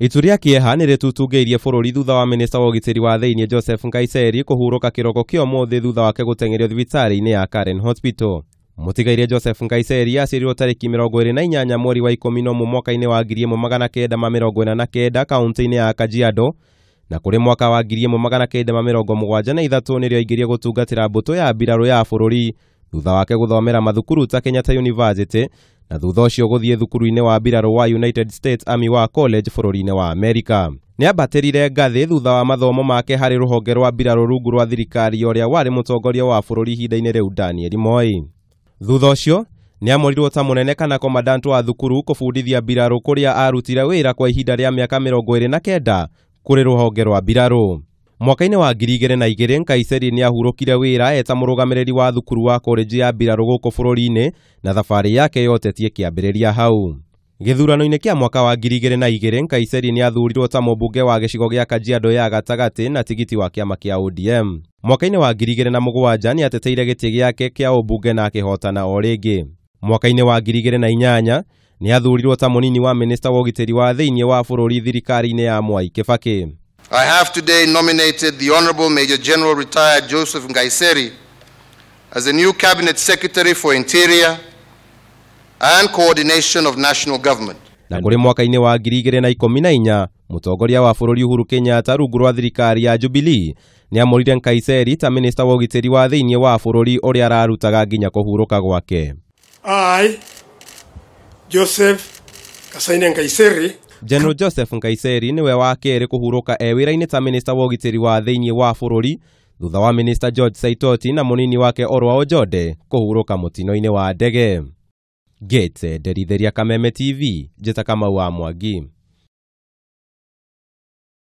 Itu rĩa kĩeha nĩ rĩtutungĩirie bũrũri thutha wa minista wa ũgitĩri wa thĩinĩ Joseph Nkaissery kũhurũka kĩroko kĩa ũmũthĩ thutha wake gũteng'erio thibitarĩ-inĩ ya Karen Hospital. Mũtigaire Joseph Nkaissery aciarirwo tarĩki 28 mweri wa 11 mwaka-inĩ wa 1949 kaunti-inĩ ya Kajiado, na kũrĩ mwaka wa 1973 nĩrĩo aingĩrie gũtungatĩra mbũtũ ya mbirarũ ya bũrũri thutha wake gũthomera mathukuru ta Kenyatta University na thutha ũcio gũthiĩ thukuru-inĩ wa mbirarũ wa United States Army War College bũrũri-inĩ wa Amerika. Nĩambatĩrire ngathĩ thutha wa mathomo make harĩ rũhonge rwa mbirarũ rungu rwa thirikari ũrĩa warĩ mũtongoria wa bũrũri ihinda-inĩ rĩu Daniel Moi. Thutha ũcio nĩamũrirwo ta mũnene kana commandant wa thukuru kũbundithia mbirarũ kũrĩa arutire wĩra kwa ihinda rĩa mĩaka 29 kũrĩ rũhonge rwa mbirarũ. Mwaka-inĩ wa 2002 Nkaissery nĩahurũkire wĩra eta mũrũgamĩrĩri wa thukuru wa college ya mbirarũ gũkũ bũrũri-inĩ na thabarĩ yake ya ũteti ĩkĩambĩrĩria hau. Gĩthurano-inĩ kĩa mwaka wa 2002 Nkaissery nĩathurirwo ta mũmbunge wa gĩcigo gĩa Kajiado ya gatagatĩ na tigiti wa kĩama kĩa ODM. Mwaka-inĩ wa 2007 nĩateteire gĩtĩ gĩake kĩa ũmbunge na akĩhotana o rĩngĩ. Mwaka-inĩ wa 2008 nĩathurirwo ta mũnini wa minista wa ũgitĩri wa thĩinĩ wa bũrũri thirikari-inĩ ya Mwai Kibaki. I have today nominated the Honorable Major General Retired Joseph Nkaissery as the new Cabinet Secretary for Interior and Coordination of National Government. Na kũrĩ mwaka-inĩ wa 2014 mũtongoria wa bũrũri Uhuru Kenyatta rungu rwa thirikari ya Jubilee nĩamũrire Nkaissery ta minista wa ũgitĩri wa thĩinĩ wa bũrũri ũrĩa ararutaga nginya kũhurũka gwake. I, Joseph Kasaine Nkaissery. General Joseph Nkaissery nĩwe wa kerĩ kũhurũka e wĩra-inĩ ta minista wa ũgitĩri wa thĩinĩ wa bũrũri thutha wa minista George Saitoti na mũnini wake Orwa Ojode kũhurũka mũtino-inĩ wa ndege. Gates Nderitheria, Kameme TV, Njĩta Kamau wa Mwangi.